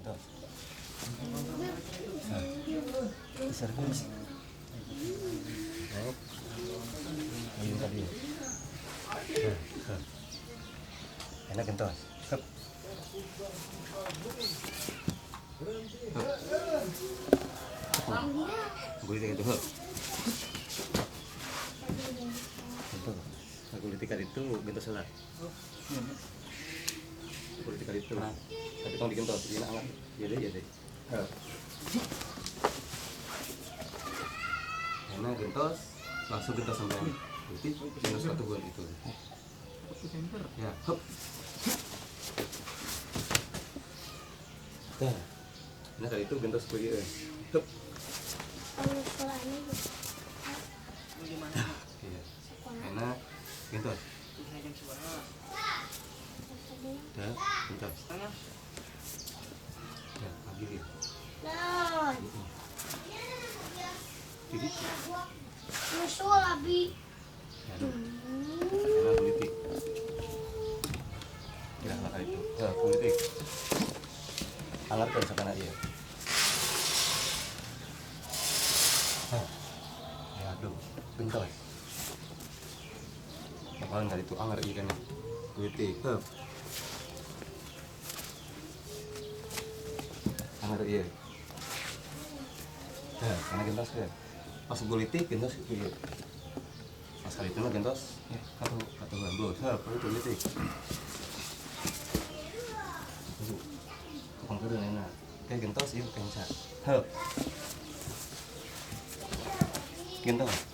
Gentos. Servis. Naik. Ayun tadi. Enak gentos. Hup. Gulitik itu, hup. Gentos. Gulitik itu gentos lah. Gulitik itu. Tapi tong digentos, ini hangat. Jadi jadi. Hup. Enak gentos, langsung gentos sampai nanti gentos satu bulan itu. Ya, hup. Dah. Nah, kali itu gentos kuy. Hup. Iya. Enak gentos. Dah, gentos. Ya, lagi dia. Jadi Musuh abi. Enak politik. Ya, lah kali itu. Ya, politik. Hangat kan sakana ieu. Hah. Ya aduh, gentos. Bakalan kali itu anger ieu kan. Politik. Hup. Anger ieu. Nah, karena gentos ya. Pas politik gentos itu ya. Pas kali itu mah gentos ya katu katu bos. Hup, itu politik. Tukang keureun enak. Kayak gentos ieu kenca. Hup. Gentos.